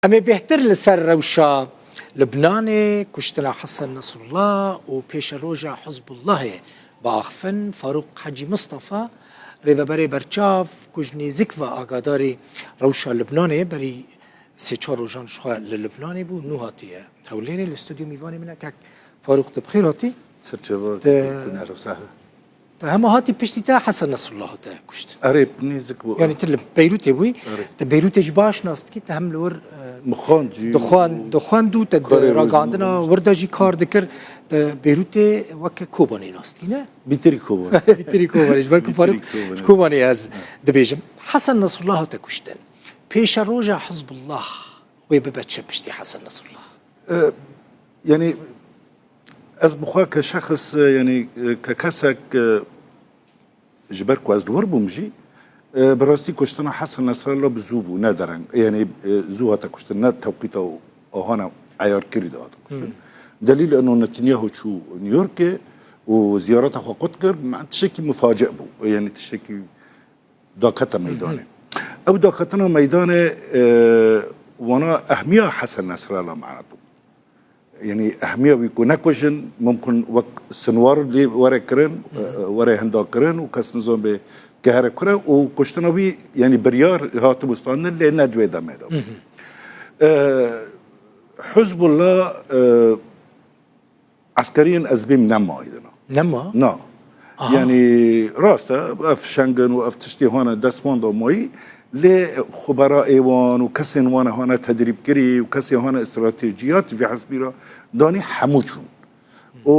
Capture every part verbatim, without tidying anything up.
Em ê bêhtir li ser rewşa Libnanê, kuştina Hesen Nesrullah û pêşeroja Hizbullahê biaxifin. Farûq Hecî Mistefa, rêveberê berçav, ku ji nêzik ve agadarî rewşa Libnanê, berî sê çar rojan ji xwe li Libnanê bû, nû hatiye Hewlêrê. Li stûdyo mîvanê min e, kek Farûq, tu bi xêr hatî. Serçeva Te- Guner û Sehre. Te hema hatî piştî te Hesen Nesrullah hate kuştin. Erê, nêzik bû. Yanî tu li Beyrûtê bûyî. Erê. Te Beyrûtê jî baş nas dikî, te hem li wir, e, Mixwand jî dixwend, û dixwend û te di karê ragandina rojnamevan wir de jî kar dikir. Te Beyrûtê weke Kobanê nas dikî, ne? Bîtirî Kobanê. Bîtirî Kobanê. Ji ber ku Bîtirî Farûq Kobanê. Ji Kobanê ez dibêjim. Hesen Nesrullah hate kuştin. Pêşeroja Hizbullah wê bibe çi piştî Hesen Nesrullah? E, yanî ez bi xwe ke şexs, e, yanî, e, ke kesek, e, ji ber ku ez li wir bûm jî, e, bi rastî kuştina Hesen Nesrallah bi zû bû, ne dereng. Yanî, e, zû hate kuştin, ne tewqîta ahana eyarkirî de hate kuştin. Delîl eno Netanyahu çû New Yorkê û ziyareta xwe qut kir, me tiştekî miface bû. Yanî tiştekî dakete meydanê. Ew daketina meydanê, e, wana ehmiya Hesen Nesrallah mana bû. Yanî ehmiya wî ku nekujin, mumkin wek sinwar lê were kirin, e, were hinda kirin û kes nizan bê ke here kure û kuştina wî, yanî biryar hatibû standin, lê ne di wê demê de bû. E, Hizbullah, e, eskeriyên ez bêm nema aydina. Nema? Na. Aha. Yanî rast e, ev şengin û ev tiştê hane destmanda mayî, lê xubera ê wan û kesên wan hane tedrîbkirî û kesê hane stratejiyat vê hesbî re danî hemû çûn. Û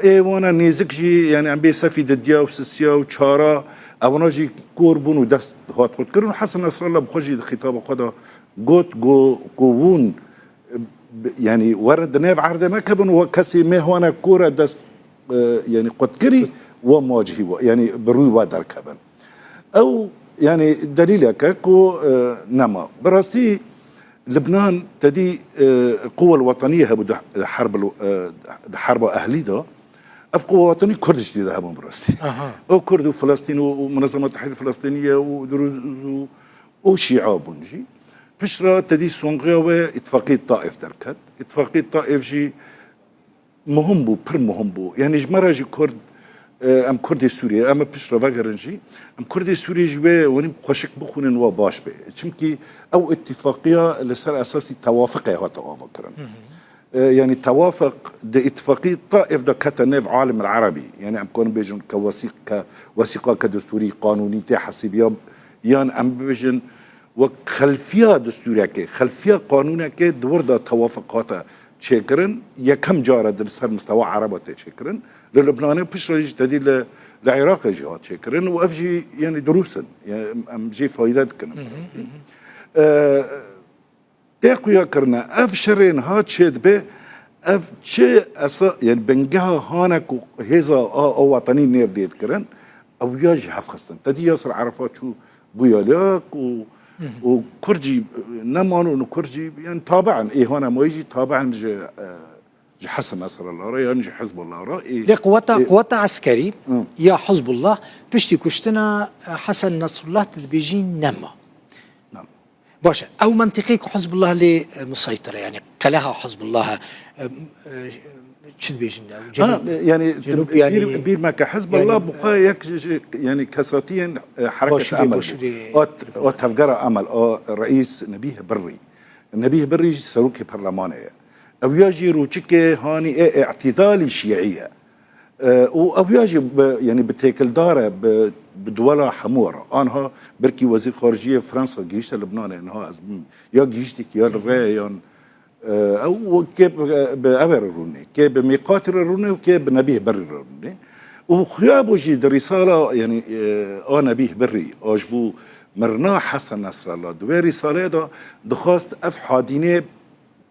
ê wana nêzik jî, yanî em bê sefî didiya û sisiya û çara, evana jî kor bûn û dest hat xurt kirin. Hesen Nesrallah bi xwe jî di xîtaba xwe de got, go, ku hûn, e, bi-, yanî werin di nêv erdê me kevin, we kesê mêhwana kore dest, e, yanî qutkirî, we macihî we, yanî bi rûyî we derkevin. Ew, yanî delîleke ku, e, nema. Bi rastî Libnan te dî, e, quwel wetaniyê hebû di, di herb, e, di herba ehlî de. Ev quwel wetanî Kurd ji dî de hebûn bi rastî. Aha. Ew Kurd û Filistîn û, û Munezema Tehrîr Filistîniye û Duruz û û Şîa bûn jî. Piştre te dî sonqiya we Îtifaqî Taif derket. Îtifaqî Taif jî muhim bû, pir muhim bû. Yanî ji me re jî Kurd, e, em Kurdê Sûriyê, em ê piştre vegerin jî, em Kurdê Sûriyê ji wê wenî xweşik bixwînin wa baş be. Çimkî ew îtifaqiya li ser esasî tewafiqê hate avakirin. E, yanî tewafiq di Îtifaqî Taif de kete nêv alim el erebî. Yanî em karin bêjin ke wesîq-, ke wesîqa ke destûrî, qanûnî tê hesîbiya, yan em bibêjin wek xelfiya destûrekê, xelfiya qanûnekê di wir de tewafiq hate çêkirin. Yekem cara di li ser mistewa ereba tê çêkirin. Li Libnanê piştre jî te dî li, li Iraqê jî hat çêkirin û ev jî, yanî, dirûst in. Yanî em, em jê fayde dikin, bi rastî. E, Tê xuya kirine, ev şerê niha çêdibe, ev çi esa-, yanî bingeha hane ku hêza a, a wetanî nêv dê dikirin, ew ya ji hev xistin. Te dî Yasir Arafat çû bûya lak û, û Kurd jî neman û kurd jî, yanî tabi'in, ê hane mayî jî tabi'in ji, e, ji Hesen Nesrallah re yan ji Hizbullah re. Ê, Lê quweta, ê, quweta eskerî Hı. ya Hizbullah piştî kuştina, e, Hesen Nesrullah tu dibêjî nema. Nam. Baş e. Ew mentiqê ku Hizbullah lê, e, museytir e, yanî qeleha Hizbullah e, e, e, çi dibêjin ew? Ha, Cenûb, yanî Cenûb, bîr, yanî, bîr meke Hizbullah yanî, bi xwe yek ji, ji, yanî kesatiyên, e, Hereket Başûrê, Emel bû. Başûrê. O t-, o tevgera Emel, o reîs Nebîh Birrî. Nebîh Birrî jî serokê perlemanê ye. Ew ya jî rûçikê hanî ê îtidalî şîî ye. E, û ew ya jî bi, yanî bi têkildar e, bi, bi duwela hemû re. Anha birkî wezîr xariciyê Fransa gihîşte Libnanê, niha ez bim ya gihîştî ki ya li rê ye yan, e, ew kê bi, bi ev re rûnê, kê bi mîqatî re rûnê û kê bi Nebîh Birrî re rûnê. Û xuya bû jî di rîsala, yanî, e, a Nebîh Birrî, a ji bo mirina Hesen Nesrallah, di wê rîsaleyê de dixwast ev hadînê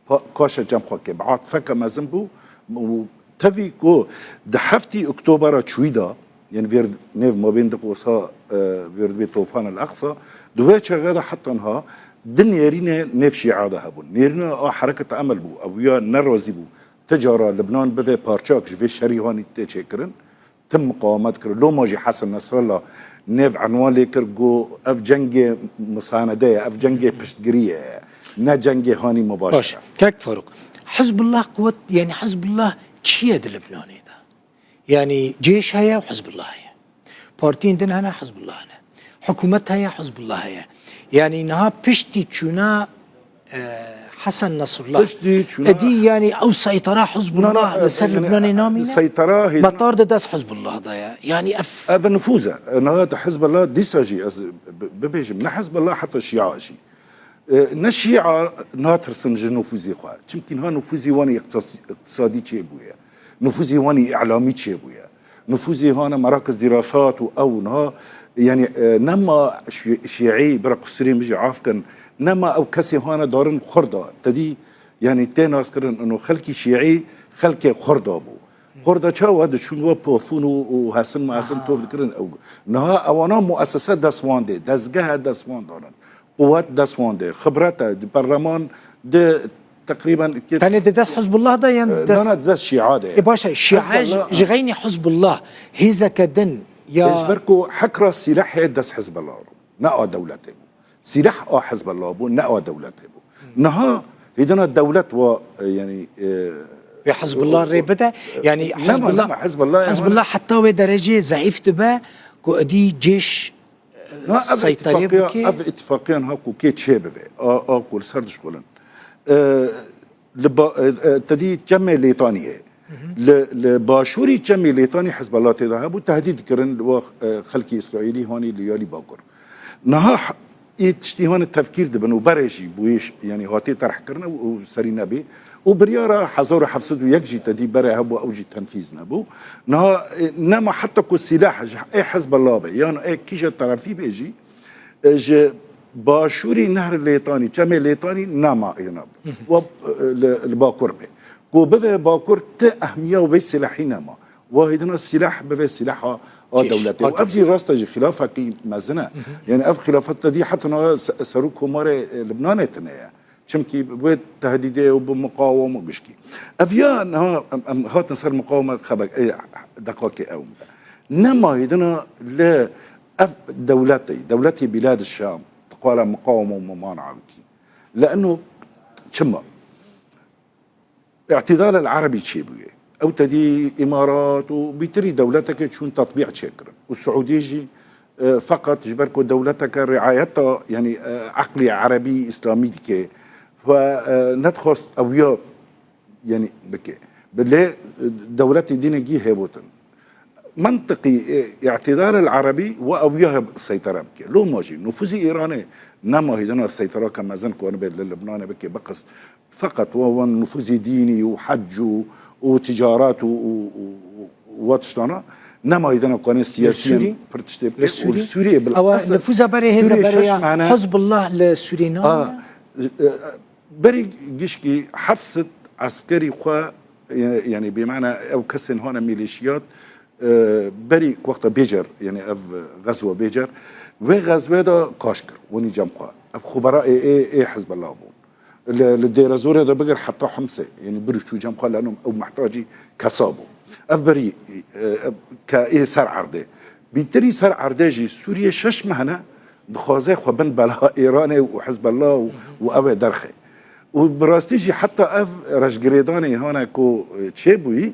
pa-, kaşe cem xwe ke bi atifeke mezin bû û tevî ku di heftî Oktobera çûyî de, yên vêr nêv mabên di qosa, e, vêr dibê Tofan el Aqsa, di wê çaxê de heta niha di nêrînê nêv Şîa de hebûn. Nêrîna a Hereket Emel bû, ew ya nerazî bû. Ti cara Libnan bivê parçak ji vê şerî hanî tê çêkirin. Tim miqawemet kir. Loma jî Hesen Nesrallah nêv enwan lê kir, got, ev cengê musanede ye, ev cengê piştgiriyê ye. Ne cengê hanî mubaşir. Baş. Kek Faruk. Hizbullah quwet, yani Hizbullah çi ye di Libnanê de? Yani cêş heye û Hizbullah heye. Partiyên din hene, Hizbullah hene. Hikûmet heye, Hizbullah heye. Yani niha piştî çûna, e, Hesen Nasrullah. Piştî çûna Edî yani ew seytara Hizbullah Na, na, li ser yani, Libnanê namîne. Seytara hê- Metar di dest Hizbullah de ye. Yani ev Ev nifûz e. Niha Hizbullah dîsa jî ez bi-, bibêjim. Ne Hizbullah heta Şia jî. E, ne Şia natirsin ji nufuzê xwe. Çimkî niha nufuzê wan îqtisas-, îqtisadî çêbûye. Nufuzê wan î îlamî çêbûye. Nufuzê hane merakiz dîrasat û ew niha, yani, e, nema şi-, şiî, bira qusirê min jî af kin, nema ew kesê hane darin xurda. Tedî, yani, tê naskirin ino xelkî şiî xelkê xurda bû. Xurda çawa diçûn we pofûn û, û hesin mehesin top dikirin ew. Niha ewana muessese dest wan dê, dezgehe dest wan darin. Quwet dest wan de, xibret e, di perleman de teqrîben iki Tenê di dest Hizbullah de yan E, dest na, na, di dest Şia de. E, baş e, Şia Hizbullah, ji, ji xeynî Hizbullah hêzeke din ya Ji ber ku hekra sîleh heye dest Hizbullah bû. Ne a dewletê bû. Sîleh a Hizbullah bû, ne a dewletê bû. Niha hêdina dewlet wa, e, yani, e, Vê Hizbullah rê bide. Yani Nema, Hizbullah, nema, Hizbullah, yani Hizbullah heta wê derecê zeîf dibe ku edî cêş Na, ev seyterê îtifaqiya, bike. Ev îtifaqiya niha ku kê çê bibe, a, a ku li ser dişkolin. E, li ba-, e, e, te dî çemê Lêtaniyê. Li, li başûrî çemê Lêtanî Hizbullah tê de hebû, tehdîd kirin li wa, e, xelkî Îsraîlî hanî li yalî Bakur. Niha h-, ê tiştî hanê tefkîr dibin û berê jî bûyê ş-, yanî hatê terhkirin û, û serî nebê. Û biryara hezar û heft sed û yek jî te dî bere hebû, ew jî tenfîz nebû. Niha, e, nema heta ku sîleh ji ê Hizbullah be, yan ê kîje terefî bê jî, e, ji başûrî Nehr Lêtanî, çemê Lêtanî nema êna. Wa, e, li, li Bakur be. Ku bive Bakur ti ehmiya wê sîlehî nema. Wa hêdina sîleh bive sîleha a Cêş, dewletê. Û ev jî rast e jî xilafekî mezin e. Yani ev xilafet te dî heta niha se-, serok komarê, e, Libnanê tine ye. Çimkî bi wê tehdîdê û bi muqawama gişkî. Ev ya niha em, em hatin ser muqawama xebek, e, deqakê ew me. Nema hêdina li ev dewletê, dewletê Bilad Şam, qala muqawama û mumana wekî. Leeno çima? Îtidal el Erebî çêbûye. Ew tedî Îmarat û bîtirî dewleteke çûn tatbîq çêkirin. Û Siûdî jî, e, feqet ji ber ku dewleteke riayeta, yanî, e, eqlî erebî îslamî dike, we, e, nedixwest ew ya, yanî, bike. Bi lê, e, dewletê dînekî hêvotin. Mentiqî, e, îtidal el Erebî we ew ya seytera bike. Loma jî nufuzî Îranê nema hêdina seyteraka mezin ku nibe li Libnanê bike biqist. Feqet wa wan nufuzê dînî û hec û, û ticaret û, û, û, û wa tiştana nema hêdina ku anê siyasî Sûrî? Pir tiştê bike û li Sûrî? Sûriyê bil Ewa esas nüfuza berê hêza Sûriyê berê şeş ya mehne Hizbullah li Sûrî A, nayê? e, e, berî gişkî heft sed eskerî xwe, e, yani bêmane ew kesên hane mîlîşiyat, e, berî wexta Bêcer, yani ev xezwa Bêcer, wê xezwê de kaş kir, wenî cem xwe. Ev xubera ê, ê, ê Hizbullah bûn. Li, li Dêrezorê de bigir heta Himsê, yanî bir û çû cem xwe lenom ew mehtacî kesa bû. Ev berî, e, e, ke ê ser erdê. Bîtirî ser erdê jî Sûriyê şeş mehne dixwaze xwe bin bela Îranê û Hizbullah û, û ew ê derxe. Û bi rastî jî heta ev reşgirêdanê hane ku, e, çêbûyî,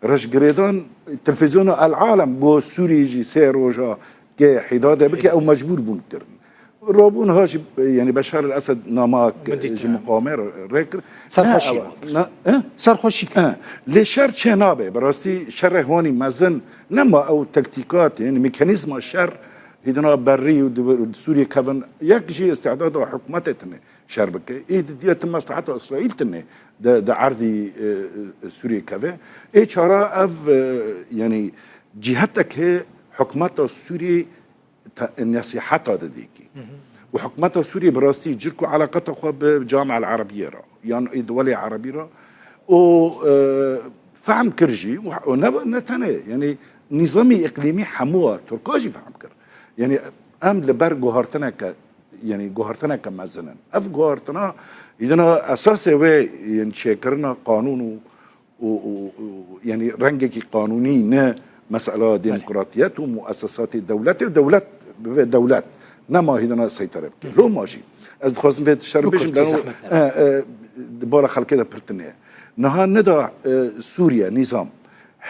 reşgirêdan televîzyona El Alem got Sûriyê jî sê roja kê hîdade bike, ew mecbûr bûn kirin. Rabûn ha jî, yani Beşar el Esed nama Bidî ji te. Muqawimê re, rê kir. Serxweşî Ne, bûn. ne, eh? Serxweşî kir. Eh, lê şer çê nabe. Bi rastî şerê hwanî mezin nema ew tektîkat, yani mekanîzma şer hêdina berî û di, di Sûriyê kevin. Yek jî îstidada hikûmetê tine şer bike. Ê di diya ti mesleheta Îsraîl tine di, di erdî, e, e, Sûriyê keve. Ê çara ev, e, yani cîhetek hê hikûmeta Sûriyê te-, nesîheta didî kî. Û hikûmeta Sûriyê bi rastî cirk û eleqeta xwe bi Camiel Erebiyê re, yan ê dewelê Erebî re, û, e, fehm kir jî, û, û ne, ne tenê, yanî nîzamî îqlîmî hemû a Tirka jî fehm kir. Yanî em li ber guhartineke, yanî guhartineke mezin in. Ev guhartina, îdina esasê wê yên çêkirina qanûn û û, û, û, yanî rengekî qanûnî ne mesela Belê. demokratiyet û muessesatê dewletê û dewlet bibe dewlet. Nema hêdina seytere bike. Loma jî. Ez dixwazim vê tiştê re Bikurt, bêjim, lano, zehmet e, e, di bala xelkê de pir tune ye. Niha nida, e, Sûriye, nîzam.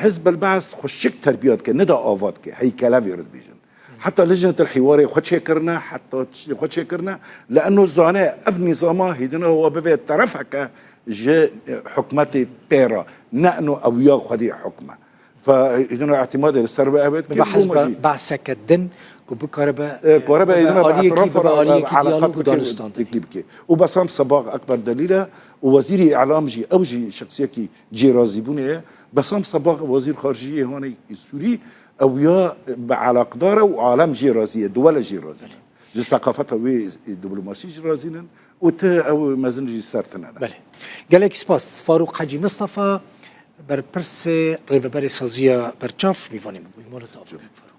Hizb el Baas xwe şik terbiya dike, nida ava dike, heykele vê re dibêjin. Heta lijnetil hiwarê xwe çêkirine, heta tiştê xwe çêkirine, li eno zane ev nîzama hêdina wa bivê terefeke ji, e, hikûmetê pê re, ne eno ew ya xwedî hikûme. Fe hêdina îtîmadê li ser we ev ê dike, Bibe hizb loma jî. Baaseke din ku bikaribe E, kare be bibe yine aliyekî, etrafa bibe aliyekî alaqa diyalog û bike, danûstandinê. teklîf bike. Û Besam Sebag Ekber Delîl e û Wezîrî Îlam jî, ew jî şexsiyekî cêrazîbûnê ye. Besam Sebag wezîr xariciyê hanê Sûrî, ew ya bi alaqdar e û alem jê razî ye, duwele jê razî ne. Ji seqafeta wê diplomasî jî razî nin û ti ew mezin jî ser tine ne. Belê. Gelek spas. Farûq Hecî Mistefa, berpirsê Rêveberê Saziya Berçav, mîvanê min bû. Mala te ava bike, Farûq.